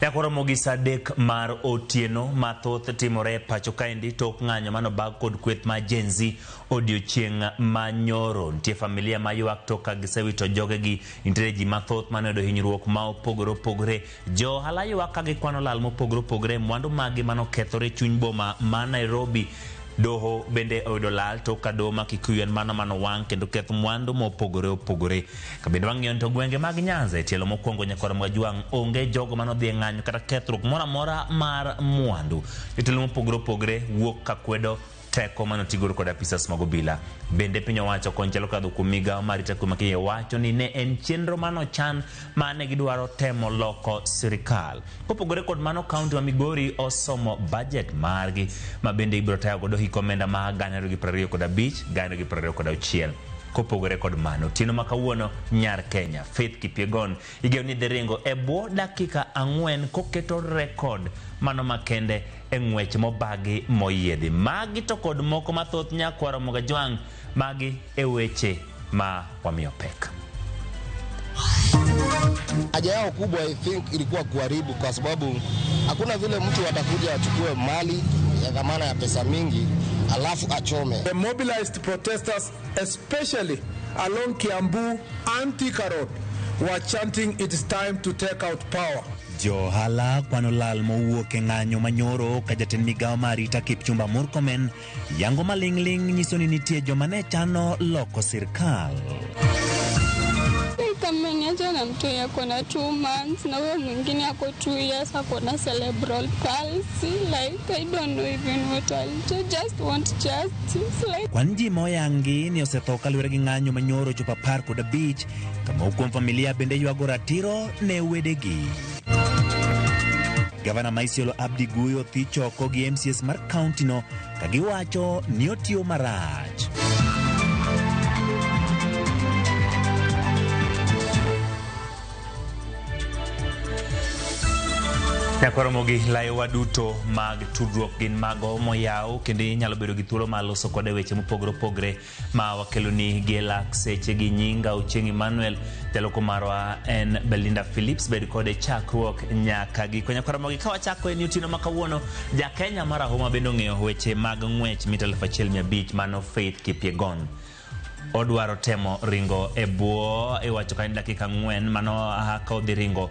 Nyakoromo gi saa 3 mar otieno mathoth timore e pacho kaendi tok ng'anyo manobag kod kweth ma Gen Z odiochieng' manyoro. Nitie familia maywak tok ka gisewito jogegi, nitiere ji mathoth manoyudo hinyruok ma opogore opogore. Jo ohala ywak ka gikwano lal mopogore opogore mwandu maggi manokethore e chuny boma ma Nairobi. Doho bende oyudo lal tok ka doho ma Kikuyu en mano manowang' kendo keth mwandu mopogore opogore. Ka bende wang'iyo to gwenge mag Nyanza e tielo mokwongo nyakwar Mwajwang' onge jogo manodhi e ng'anyo kata kethruok moro amora mar mwandu. Jotelo mopogore opogore wuok ka kwedo teko manotigodo kod apisas mag obila. Bende piny owacho konchiel okadho kuom migawo mar arita kwe ma Kenya wacho ni ne en chenro manochan ma ne gidwaro temo loko sirikal. Kopogore kod mano, kaunti ma Migori osomo budget margi ma bende ibiro tayo godo hik omenda ma 2025 2026. Kopogore kod mano, otieno ma kawuono nyar Kenya Faith Kipyegon igeno ni dhi ringo e bwo dakika 4 koketo rekod mano makende e ng'wech mobagi moyiedhi. Magi to kod moko mathoth nyakwaro Mogajwang', magi e weche ma wamiyo pek. Haja yao kubwa I think ilikuwa kuharibu, kwa sababu hakuna vile mtu atakuja achukue mali ya dhamana ya pesa mingi alafu achome. The mobilized protesters, especially along Kiambu and Thika Road, were chanting it is time to take out power. Jo ohala kwano lal mowuok e ng'anyo manyoro ka jatend migawo mar arita Kipchumba Murkomen yango maling'ling' nyiso ni nitie joma ne chano loko sirkal. Ameniacha na mtoi ako na 2 months na huyo mwingine ako 2 years ako na cerebral palsy. Like, I don't know even what I'll do. Just want justice. Like, Kwan ji moyangi ni osetho kaluwore gi ng'anyo manyoro chopo 15 kama kuom familia bende ywago ratiro ne wedegi. Gavana ma Isiolo Abdi Guyo thi choko gi MCS mar kaunti no ka giwacho ni otiyo marach. Nyakwaramogi layowa duto mag tudruok gin mago moyaw kendo inyalo bedo gi thuolo mar loso kode weche mopogore opogore ma wakeloni gi lak seche gi nyinga Ochieng' Emmanuel, jaloko marwa en Belinda Phillips. Bed kode chakruok nyaka giko. Nyakwaramogi ka wachako en otieno ma kawuono, ja Kenya marahuma bende ong'eyo weche mag ng'wech mita 1500 mano Faith Kipyegon odwaro temo ringo e bwo iwacho ka en dakika 4 mano ka odhi ringo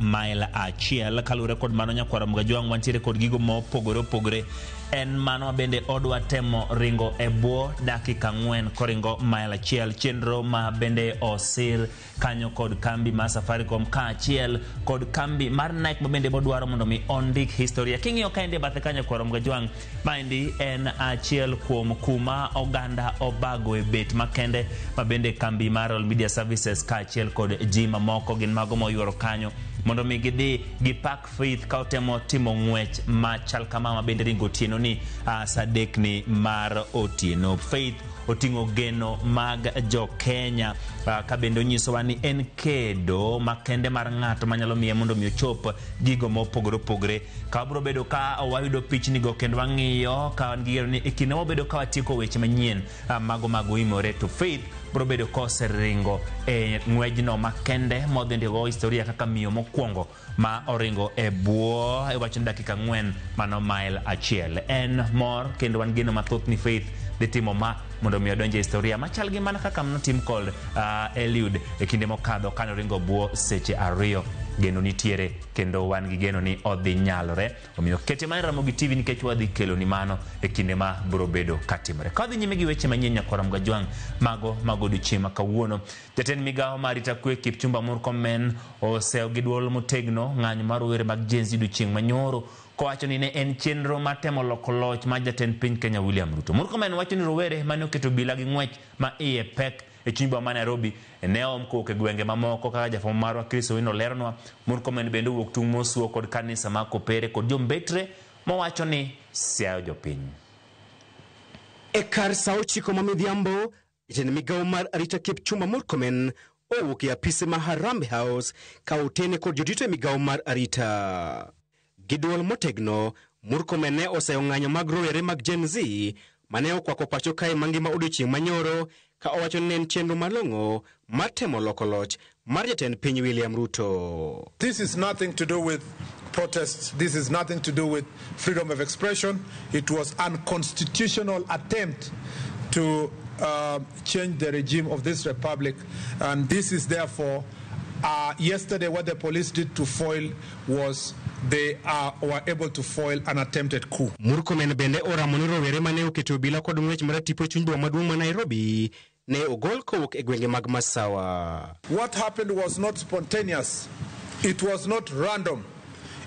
mile 1. Kaluwore kod mano nyakwara Mgajwang' wantiere kod gigo mopogore opogore en mano ma bende odwa temo ringo e bwo dakika 4 koringo mile 1, chenro ma bende osir kanyo kod kambi mar Safaricom kaachiel kod kambi mar Nike ma bende bodwaro mondo mi ondik historia. King'iyo kaendi e bathe kanyo kwaro Mgajwang', maendi en achiel kuom kuma oganda obago e bet makende ma bende kambi mar Royal Media Services kaachiel kod ji mamoko gin mago moyuoro kanyo mondo mi gidhi gipak Faith ka otemo timo ng'wech machal kama ma bende ringo otieno ni saa 3 ni mar otieno. Faith oting'o geno mag jo Kenya ka bende onyisowa ni en kedo makende mar ng'ato manyalo miye mondo mi ochop gigo mopogore opogore. Ka wabiro bedo ka wayudo pichnigo kendo wang'iyo ka wan gi geno ni e kinde wabedo ka watieko weche manyien mago mag oimore to Faith biro bedo koseringo e ng'wejno makende modhi ndiko historia kaka miyo mokwongo ma oringo e bwo iwacho ni dakika 4 mano mile 1. En mor kendo wan geno mathoth ni Faith dhi timo ma mondo mi odonj e historia machal gi mana kaka notim kod Eliud e kinde mokadho kane oringo bwo seche 2. Geno nitiere kendo wan gi geno ni odhi nyalore. Omiyo kete mana Ramogi TV nikech wadhi kelo ni mano e kinde ma biro bedo katimore. Ka wadhi nyime gi weche manyien nyakwara Mgajwang' mago mag odiochieng' ma kawuono. Jatend migawo mar arita kwe Kipchumba Murkomen oseyo gi duol motegno ng'anyo mar rowere mag Gen Z odiochieng' manyoro kowacho ni ne en chenro mar temo loko loch mar jatend piny Kenya William Ruto. Murkomen wacho ni rowere mane oketo obila gi ng'wech ma iye pek e chuny boma ma Nairobi ne oom kowuok e gwenge mamoko kaka jafwambo marwa Chris Owino leronwa. Murkomen bende owuok tung' mosuo kod kanisa mar Kopere kod jombetre mowacho ni siayo jopiny. E kar saa 9 ma midhiambo, jatend migawo mar arita Kipchumba Murkomen owuok e apise ma Harambee House ka otene kod jodito e migawo mar arita. Gi duol motegno, Murkomen ne oseyo ng'anyo mag rowere mag Gen Z mane okwako pacho kae mangima odiochieng' manyoro ka owacho ni ne en chenro malong'o mar temo loko loch mar jatend piny William Ruto. This is nothing to do with protest. This is nothing to do with freedom of expression. It was unconstitutional attempt to change the regime of this republic. And this is therefore, yesterday what the police did to foil was they were able to foil an attempted coup. Murkomen bende oramo ni rowere mane oketo obila kod ng'wech maratipo e chuny boma maduong' ma Nairobi ne ogol kowuok e gwenge mag Masawa. What happened was not spontaneous. It was not random.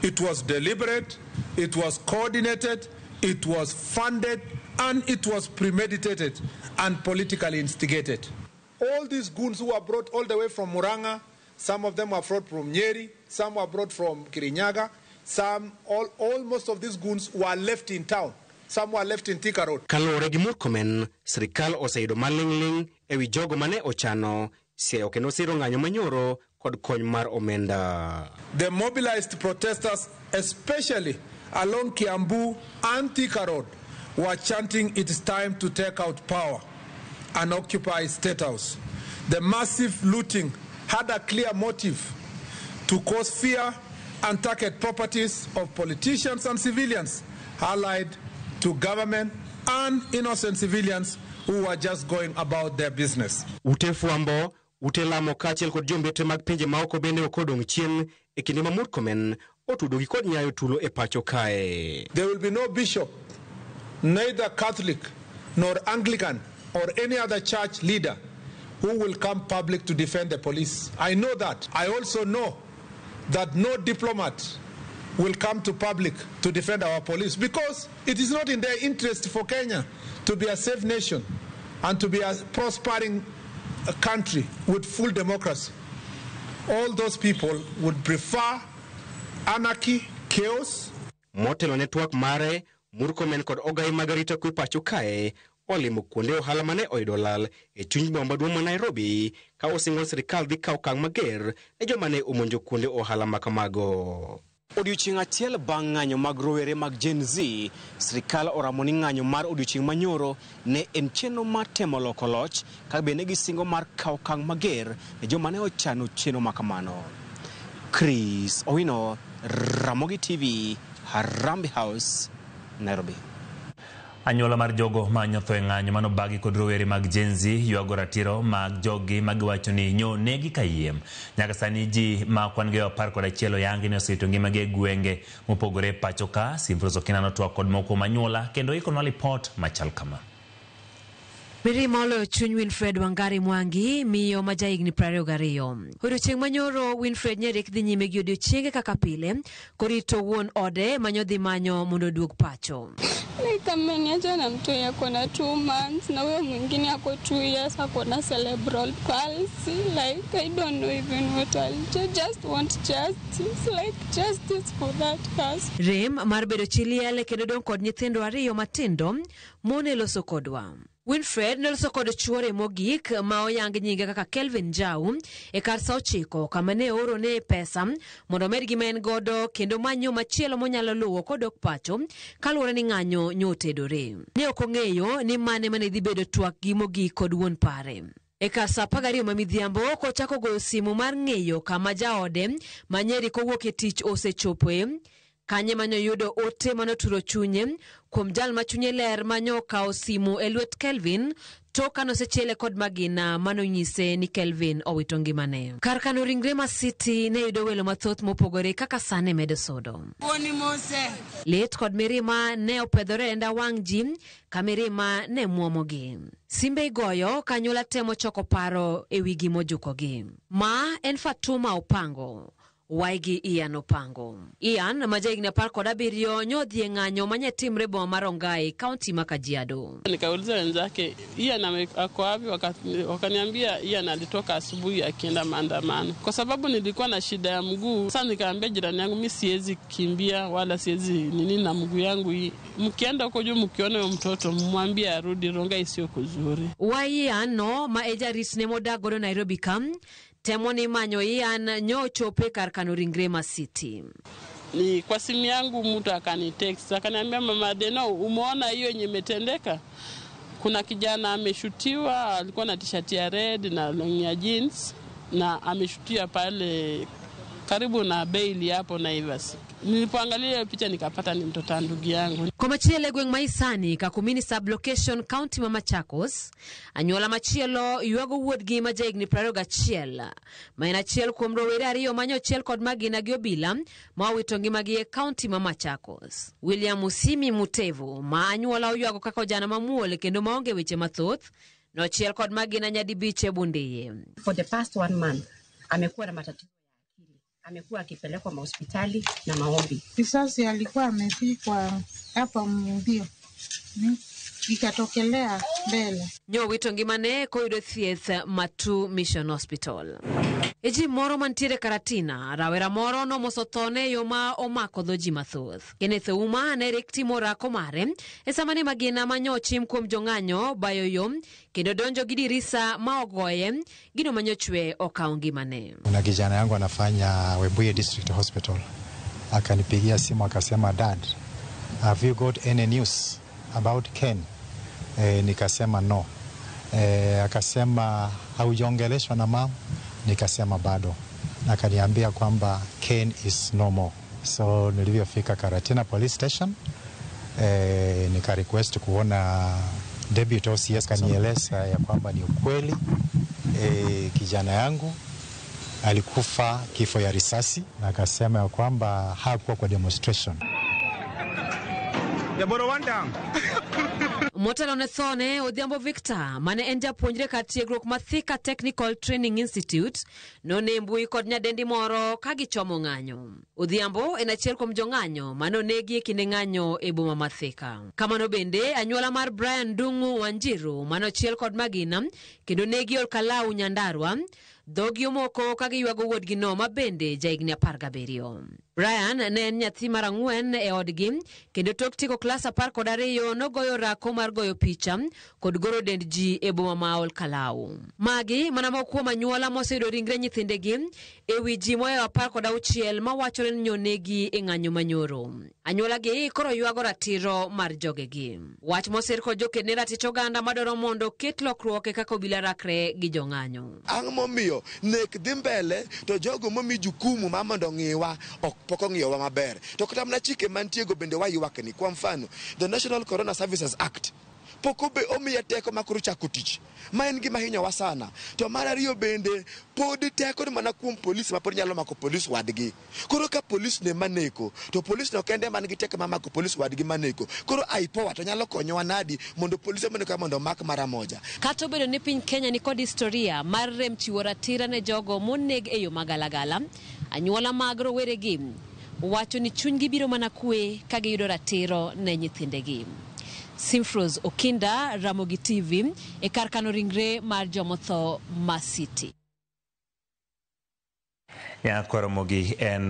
It was deliberate. It was coordinated. It was funded. And it was premeditated and politically instigated. All these goons who were brought all the way from Murang'a, some of them were brought from Nyeri, some were brought from Kirinyaga, almost of these goons were left in town. Some were left in Thika Road. Kaluwore gi Murkomen, sirikal oseyudo maling'ling' ewi jogo mane ochano siayo kendo siro ng'anyo manyoro kod kony mar omenda. The mobilized protesters, especially along Kiambu and Thika Road, were chanting it is time to take out power and occupy State House. The massive looting had a clear motive to cause fear and target properties of politicians and civilians allied to government and innocent civilians who were just going about their business. Ute fwambo, ute lamo kaachiel kod jombetre mag pinje maoko bende ok odong' chien e kinde ma Murkomen otudogi kod nyayo tulo e pacho kae. There will be no bishop, neither Catholic nor Anglican or any other church leader who will come public to defend the police. I know that. I also know that no diplomat will come to public to defend our police, because it is not in their interest for Kenya to be a safe nation and to be a prospering country with full democracy. All those people would prefer anarchy, chaos. Motelo ne twak mare, Murkomen kod ogai mag arita kwe pacho kae olimo kuonde ohala mane oyudo lal e chuny boma maduong' ma Nairobi ka osingo sirikal dhi kawo okang' mager ne joma ne omonjo kuonde ohala makamago. Odiochieng' achiel bang' ng'anyo mag rowere mag Gen Z, sirikal oramo ni ng'anyo mar odiochieng' manyoro ne en chenro mar temo loko loch ka bende gisingo mar kawo okang' mager ne joma ne ochano chenro makamano. Chris Owino, Ramogi TV, Harambee House, Nairobi. Anyuola mar jogo ma nyotho e ng'anyo manobagi kod rowere mag Gen Z ywago ratiro mag joggi magiwacho ni nyo negi kayiem. Nyaka sani ji ma kwan gi 11 oyangi ni osewito ngimagi e gwenge mopogore e pacho ka. Simfros Okina notwak kod moko kuom anyuola kendo ikonwa lipot machal kama. Mirima oloyo chuny Winfred Wangari Mwangi, miyo ma jahigni 22. Odiochieng' manyoro Winfred nyerik dhi nyime gi odiochienge kaka pile, korito wuon ode manyodhi manyo mondo oduog pacho. Like ameniacha na mtu ako na 2 months na huyo mwingine ako 2 years ako na cerebral palsy. Like I don't know even what I'll do. Just want justice, like justice for that person. Rem mar bedo chi liel kendo dong' kod nyithindo ariyo matindo mone loso kodwa. Winfred noloso kod chuore mogik ma oyang nyinge kaka Kelvin Jau e kar sa 9 kama ne oorone pesa mondo omed gima en godo kendo manyo machielo monyalo luwo kodok pacho kaluwore ni ng'anyo nyotedore. Ne ok ong'eyo ni mane mane dhi bedo twak gi mogik kod wuon pare. E kar sa 12 ma midhiambo kochako goyo simu mar ng'eyo kama jaode ma Nyeri kowuok e tich osechopoe. Kanye manyoyudo ote manoturo chunye kuom jal ma chunye ler manyokawo simu e lwet Kelvin to kanosechiele kod magina manonyise ni Kelvin owito ngimane. Kar kano ringre Masiti ne yudo welo mathoth mopogore kaka sane medo sodo. Lit kod mirima ne opedhore e nda wang' ji ka mirima ne muomogi. Simbe igoyo ka anyuola temo choko paro ewi gimojukogi. Ma en Fatuma Opango. Waigi Ian Opango. Ian ma jahigni 17 nyodhi e ng'anyo manye timre boma mar Rongai, kaunti ma Kajiado. Nikauliza wenzake Ian ako wapi, wakaniambia Ian alitoka asubuhi akienda maandamano. Kwa sababu nilikuwa na shida ya mguu, sasa nikaambia jirani yangu mimi siwezi kimbia wala siwezi nini na mguu yangu hii. Mkienda huko juu mkiona huyo mtoto mwambie arudi Rongai, sio kuzuri. Wa Ian no ma e jarit ne modak godo Nairobi kam temo ni manyo Ian nyochope kar kano ringre Masiti. Ni kwa simu yangu mtu akanitext akaniambia, mama Deno, umeona hiyo yenye imetendeka? Kuna kijana ameshutiwa, alikuwa na t-shirt ya red na long ya jeans na ameshutia pale Karibu na Bailey hapo Naivas. Nilipoangalia hiyo picha nikapata ni mtoto wa ndugu yangu. Komachielo e gweng' ma Isani, Kakumini sub-location, kaunti ma Machakos, anyuola machielo ywago wuodgi ma jahigni 21, ma en achiel kuom rowere ariyo ma nyochiel kod magina gi obila ma owito ngimagi e kaunti ma Machakos. William Musimi Mutevu, ma anyuola oywago kaka ojana mamuol kendo maonge weche mathoth, nochiel kod magina nyadibich e Bundeye. For the past one month amekuwa na matatizo ya akili, amekuwa akipelekwa mahospitali na maombi. Risasi alikuwa amepigwa hapa mbio ikatokelea mbele. Nyowito ngimane koyudo thieth Matu Mission Hospital. E ji moro mantiere Karatina, rawera moro nomoso thone e yo ma omako dho ji mathoth. Kenneth Ouma ne rik timo orako mare e sama ne magina ma nyochim kuom jong'anyo bayo yo kendo donjo gi dirisa ma ogoye gino ma nyochwe okawo ngimane. Kuna kijana yangu anafanya Webuye District Hospital, akanipigia simu akasema, Dad, have you got any news about Ken? Nikasema no. Akasema haujaongeleshwa na mam? Nikasema bado. Akaniambia kwamba Ken is no more. So nilivyofika Karatina Police Station, nika request kuona deputy OCS, kanieleza ya kwamba ni ukweli, kijana yangu alikufa kifo ya risasi, na akasema ya kwamba hakuwa kwa demonstration. Motelo ne thone Odhiambo Victor mane en japuonjre kar tiegruok ma Thika Technical Training Institute none e mbui kod nyadendi moro ka gichomo ng'anyo. Odhiambo en achiel kuom jong'anyo mane onegi e kinde ng'anyo e boma ma Thika. Kamano bende anyuola mar Brian Ndung'u Wanjiru mane ochiel kod magina kendo negi Olkalau Nyandarua dhogi omoko ka giywago wuodgino ma bende jahigni 17. Brian ne en nyathi mar 4 e odgi kendo tok tieko klas 12 nogoyo orako mar goyo picha kod goro dend ji e boma ma Olkalau. Magi mana moko kuom anyuola moseyudo ringre nyithindegi e wi ji mohewo 16 mawachore ni nyonegi e ng'anyo manyoro. Anyuola gi koro ywago ratiro mar jogegi. Wach mosir kod joked ne ratich oganda madwaro mondo ket lokruok e kaka obila rakre gi jong'anyo. Ang' momiyo nek dhi mbele to jogo momi jukumu ma mondo ng'iwa ok pok ong'iyowa maber. To kata mana chike mantiego bende waywak ni. Kwa mfano, the National Corona Services Act pok obe omiye teko ma koro chako tich, ma en gima hinyowa sana. To mar ariyo bende pod teko ni mana kuom polis ma pod nyalo mako polis wadgi. Koro ka polis ne maneko, to polis no kende man gi teko mar mako polis wadgi maneko. Koro IPOA to nyalo konyowa nadi mondo polise maneko mondo omak mara moja. Kata obedo ni piny Kenya nikod historia mar rem chiwo ratiro ne jogo moneg e yo magalagala, anyuola mag roweregi wacho ni chunygi biro mana kwe ka giyudo ratiro ne nyithindegi. Simfros Okinda, Ramogi TV, e kar kano ringre mar jomotho ma City. Nyakwaromogi en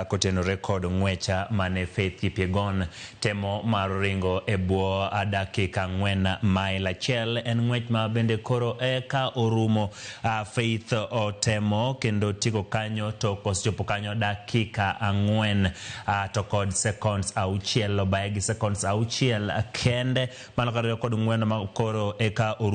kotenore kod ng'wecha mane Faith Kipyegon temo mar ringo e bwo dakika 4 mail 1 en ng'wech ma bende koro eka orumo. Faith otemo kendo tieko kanyo to kosechopo kanyo dakika 4 to kod seconds 6 obaye gi seconds 6 kende mano kariyo kod ng'weno ma koro eka orumo.